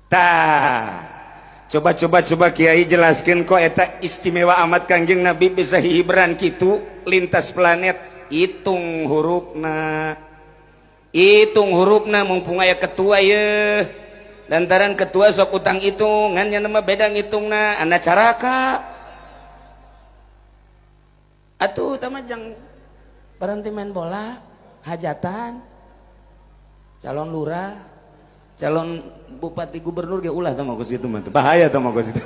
Tah, coba coba coba Kiai jelaskan, kok eta istimewa amat Kangjeng Nabi bisa hihiberan kitu lintas planet? Hitung hurufna, hitung hurufna. Mumpung aya ketua ye, lantaran ketua sok utang hitungan nama beda ngitungna, anda caraka atuh tama. Jang berhenti main bola, hajatan calon lurah, calon bupati, gubernur ge ulah tama kos itu mah, bahaya tama kos itu.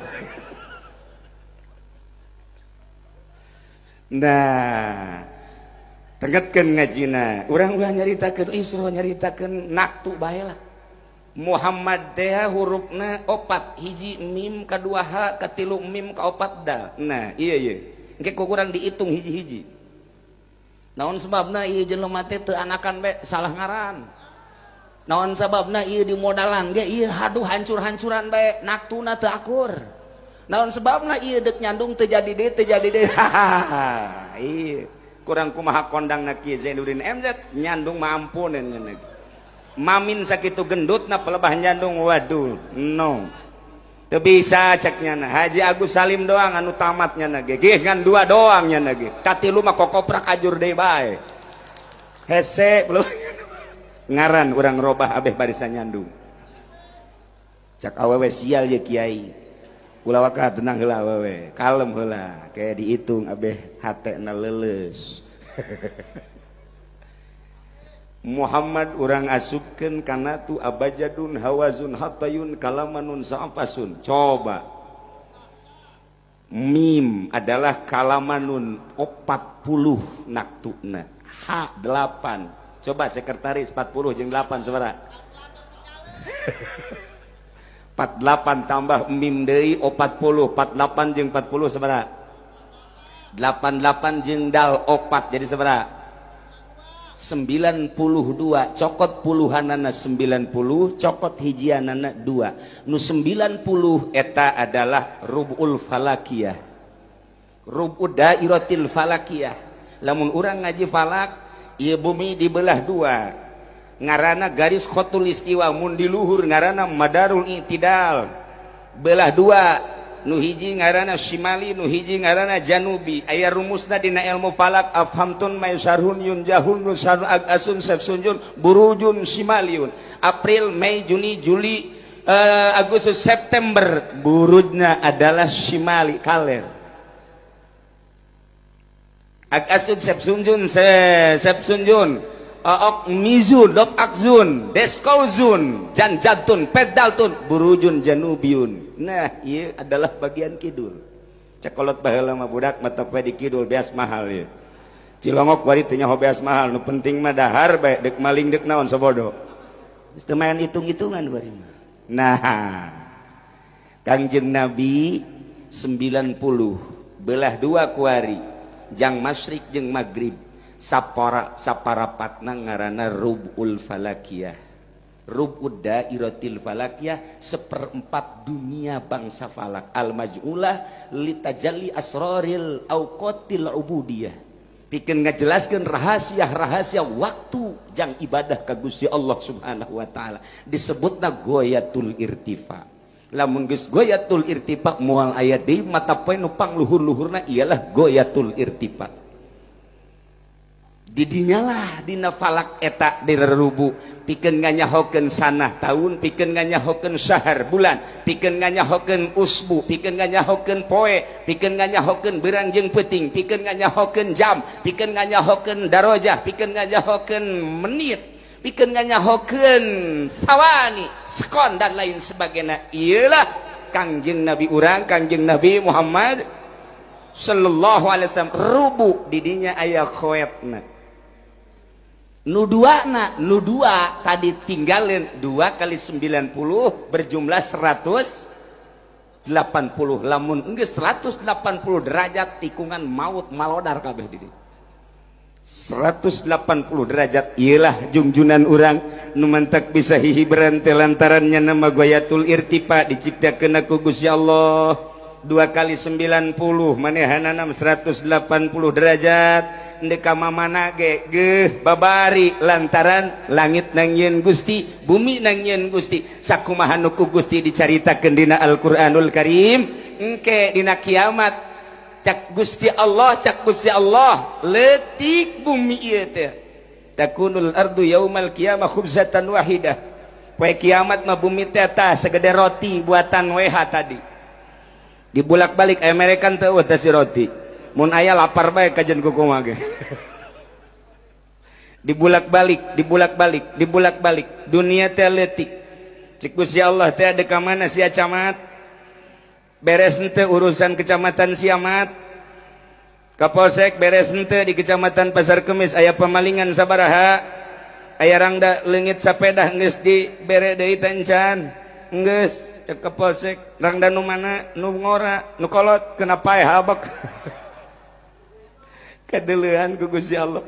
Nah, tengetkeun ngajina urang, ulah nyaritakeun Isra, nyaritakeun naktu bae lah. Muhammad teh hurufna opat: hiji mim, kadua h, katilu mim, kaopat dal. Nah, iya iya, engke ku kurang dihitung hiji-hiji. Naon sebabna ieu jelema teh teu anakan be salah ngaran? Naon sababna ieu di modalan ge ieu haduh hancur-hancuran bae, naktuna teu akur? Naon sebabna ieu deuk nyandung teu jadi deui, teu jadi deui? Iya, kurang kumaha kondangna Ki Zainuddin MZ nyandung mah ampunan. Mamin sakitu gendutna pelebah nyandung, waduh, no teu bisa cek nyana. Haji Agus Salim doang anu tamat nyana ge, gih ngan dua doang nyana ge, katilu mah kokoprak ajur deui bae, hese belum ngaran urang robah abeh barisan nyandung. Cak awewe, "Sial ye kiai." Ulah waka, tenang heula awewe, kalem heula, kayak dihitung abeh hatena leuleus. Muhammad urang asupkeun kana tu abajadun, hawazun, hatayun, kalamanun, saapasun. Coba, mim adalah kalamanun 40 naktuna, H 8. Coba sekretaris, 40 jeung 8 sabaraha? 48 tambah mim deui 40. 48 jeung 40 sabaraha? 88 jeung dal 4 jadi sabaraha? 92. Cokot puluhanana 90, cokot hijianana 2. Nu 90 eta adalah rubul falakiyah, rubu dairatil falakiyah. Lamun urang ngaji falak, ieu bumi dibelah dua, ngarana garis khotul istiwa, mun di luhur ngarana madarul i'tidal. Belah dua, nu hiji ngaranna Shimali, nu hiji ngaranna Janubi. Aya rumusna dina ilmu falak: afhamtun, maisarhun, yunjahun, nusarun, agasun, sefsunjun, burujun shimaliun. April, Mei, Juni, Juli, Agustus, September burujna adalah Shimali, kaler. Agasun, sefsunjun, sefsunjun, ok mizun, dop akzun, deskauzun, janjatun, pedaltun, burujun janubiun. Nah, iya adalah bagian kidul. Cekolot baheula mah budak mata poe di kidul beas mahal ya. Cilongok wari teu nyaho beas mahal, nu penting mah dahar bae, deuk maling deuk naon sabodo. Geus teu main hitung-hitungan bari mah. Nah, Kangjeng Nabi 90 belah dua kuari, jang masyrik jeung maghrib, sapara saparapatna ngaranna rubul falakiyah, rubud dairatil falakiyah, seperempat dunia bangsa falak, al maj'ulah litajalli asraril auqatil ubudiyah, pikeun ngajelaskeun rahasia-rahasia waktu jang ibadah ka Gusti Allah Subhanahu wa taala, disebutna goyatul irtifa. Lamun geus goyatul irtifa, moal aya deui mata poe nu pangluhur-luhurna ialah goyatul irtifa. Didinyalah dina falak eta direrubu pikeun nganyahokeun sanah tahun, pikeun nganyahokeun syahar bulan, pikeun nganyahokeun usbu, pikeun nganyahokeun poe, pikeun nganyahokeun beurang jeung peuting, pikeun nganyahokeun jam, pikeun nganyahokeun darajah, pikeun nganyahokeun menit, pikeun nganyahokeun sawani, sekon, dan lain sebagainya. Iyalah Kangjeng Nabi urang, Kangjeng Nabi Muhammad sallallahu alaihi wasallam. Rubu didinya aya khoetna nu dua. Na nu dua tadi tinggalin 2 kali 90 berjumlah 180. Lamun enggak 180 derajat tikungan, maut malodar kabeh di 180 derajat. Iyalah jungjunan urang nu mantak bisa hihiberan teh lantarannya nama goyatul irtifa diciptakeun ku Gusti Allah. 2 kali 90 manehanana 180 derajat. Ndek ka mana ge geuh babari, lantaran langit nu nyieun Gusti, bumi nu nyieun Gusti. Sakumaha nu ku Gusti dicaritakeun dina Al-Qur'anul Karim, engke dina kiamat cak Gusti Allah, cak Gusti Allah, leutik bumi ieu teh. Takunul ardu yaumal qiyamah khubzatan wahidah. Poe kiamat mah bumi teh tah segede roti buatan WH tadi. Dibulak-balik aya merekan teu teh si roti. Mun aya lapar bae kajen kumaha ge. Dibulak-balik, dibulak-balik, dibulak-balik. Dunia teh leutik. Cik Gusti Allah teh, ada ka mana sia, camat? Beres henteu urusan kecamatan sia, mat? Kapolsek, beres henteu di Kecamatan Pasar Kemis aya pemalingan sabaraha? Aya rangda leungit sapeda, geus dibere deui teh encan? Geus, cek Kapolsek. Rangda nu mana? Nu ngora, nu kolot, kenapa paeh habak. Kadeleuhan ku Gusti Allah.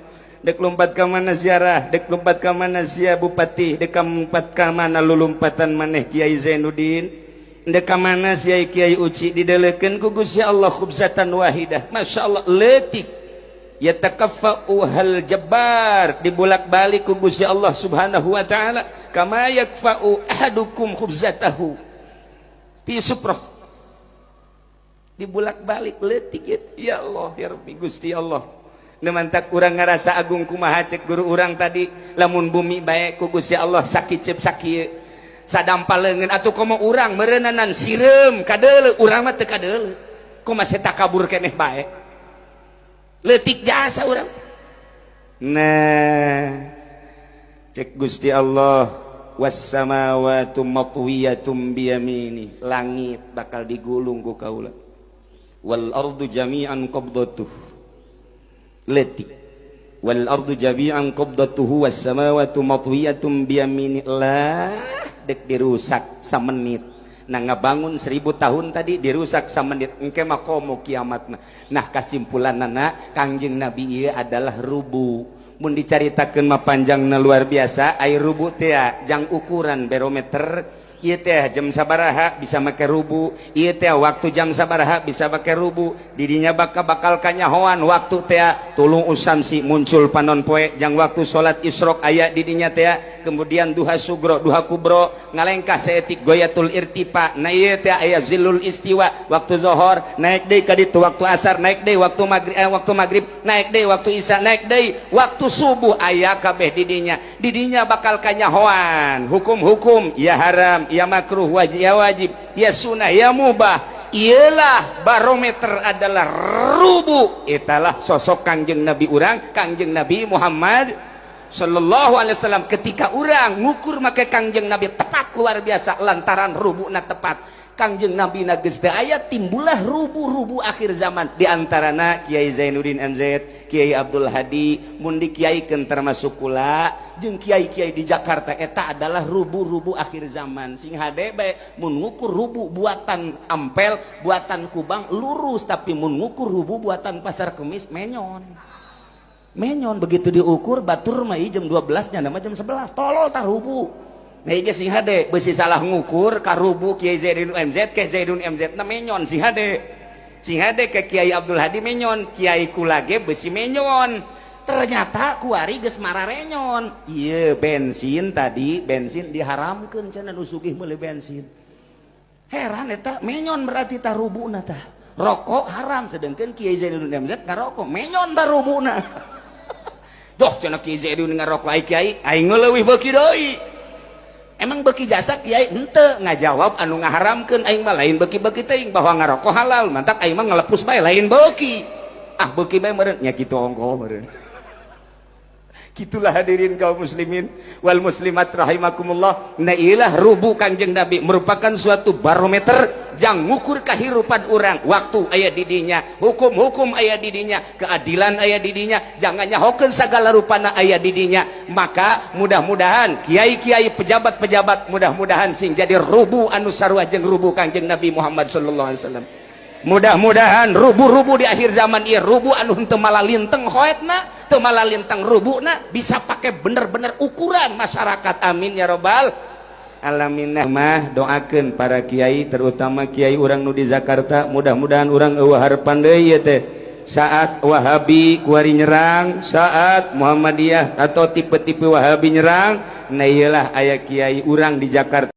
Dek lompat ka mana ziarah, dek lompat ka mana sia, bupati, dek lompat ka mana lulumpatan maneh, Kiai Zainuddin, dek ka mana sia, Kiai Uci? Dideleukeun ku Gusti Allah khubzatan wahidah. Masya Allah, leutik. Yatakaffa'u hal jabbar, dibulak-balik ku Gusti Allah Subhanahu wa taala, kama yakfa'u ahadukum khubzatahu fi sufrah. Dibulak-balik leutik ya. Ya Allah, ya Rabbi, Gusti Allah. Mantak urang ngerasa agung kumaha, cek guru urang tadi, lamun bumi bae ku Gusti Allah sakicep sakieu sadampal leungeun, atuh komo urang meureunanan sireum kadeuleu. Urang mah teu kadeuleu, kumaha takabur keneh bae, leutik jasa urang. Nah, cek Gusti Allah, was samawatu matwiyatum biyamini, langit bakal digulung ku kaula, wal ardu jami'an qabdatuh. Leutik. Wal ardu jami'an qabdatuhu was samawati matwiyatum biyamini. Lah, dek dirusak samenit. Nah, ngabangun 1000 tahun tadi dirusak samenit, engke mah komo kiamatna. Nah, kesimpulanana, Kangjeng Nabi ieu adalah rubu. Mun dicaritakeun mah panjangna luar biasa. Ai rubu teh jang ukuran barometer. Ieu teh jam sabaraha bisa make rubu, ieu teh waktu jam sabaraha bisa make rubu. Didinya bakal bakal kanyahoan waktu teh tulu'us syamsi, muncul panon poe, jang waktu salat isyrok aya didinya teh, kemudian duha sugro, duha kubro, ngalengkah saeutik goyatul irtifa. Nah, ieu teh aya zillul istiwa, waktu zohor naik deui ka ditu, waktu asar naik deui, waktu maghrib, waktu maghrib naik deui, waktu isya naik deui, waktu subuh aya kabeh didinya. Didinya bakal kanyahoan hukum-hukum, ya haram, ya makruh, wajib, ya wajib, ya sunnah, ya mubah. Ialah barometer adalah rubu. Italah sosok Kangjeng Nabi urang, Kangjeng Nabi Muhammad Sallallahu Alaihi Wasallam. Ketika urang ngukur make Kangjeng Nabi tepat luar biasa, lantaran rubuna tepat. Kangjeng Nabi na geus teu aya, timbullah rubu-rubu akhir zaman, di antarana Kiai Zainuddin MZ, Kiai Abdul Hadi, mun dikiaikeun termasuk kula jeung kiai-kiai di Jakarta, eta adalah rubu-rubu akhir zaman. Sing hade bae, mun ngukur rubu buatan Ampel, buatan Kubang lurus, tapi mun ngukur rubu buatan Pasar Kemis menyon. Menyon begitu diukur batur mah jam 12 nya nama jam 11. Tolol tah rubu. Nah, ieu sing hade besi salah ngukur ka rubu Kiai Zainuddin MZ, Kiai Zainuddin MZ na menyon. Sing hade. Sing hade ke Kiai Abdul Hadi menyon, Kiai kulage besi menyon. Ternyata kuari geus mararenyon. Ieu bensin tadi, bensin diharamkeun cenah, nu sugih meuli bensin. Heran eta, menyon berarti tah rubuna tah. Rokok haram, sedangkan Kiai Zainuddin MZ ngarokok, menyon tah rubuna. Doh, cenah Kiai Zainuddin ngarokok, ai kiai aing leuwih beuki deui. Emang beki jasa kiai henteu ngajawab anu ngaharamkeun, aing mah lain beki-beki teuing bahwa ngarokok halal, mantak aing mah ngalepus bae, lain beki. Ah, beki bae meureun nya kitu ongko meureun. Gitulah, hadirin kaum muslimin wal muslimat rahimakumullah. Nah, ilah rubu Kanjeng Nabi merupakan suatu barometer jang ngukur kehidupan orang. Waktu aya didinya, hukum-hukum aya didinya, keadilan aya didinya, jangan nyahokeun segala rupana aya didinya. Maka mudah-mudahan kiai-kiai, pejabat-pejabat, mudah-mudahan sing jadi rubu anu sarua jeung rubu Kanjeng Nabi Muhammad sallallahu alaihi wasallam. Mudah-mudahan rubu-rubu di akhir zaman ieu rubu anu henteu malalinteng hoetna, teu malalinteng rubuna, bisa pakai bener-bener ukuran masyarakat. Amin ya robbal alamin. Nah, mah doakeun para kiai, terutama kiai urang nu di Jakarta, mudah-mudahan urang eueuh harapan deui ieu teh. Saat Wahabi kuari nyerang, saat Muhammadiyah atau tipe-tipe Wahabi nyerang, nah iyalah aya kiai urang di Jakarta.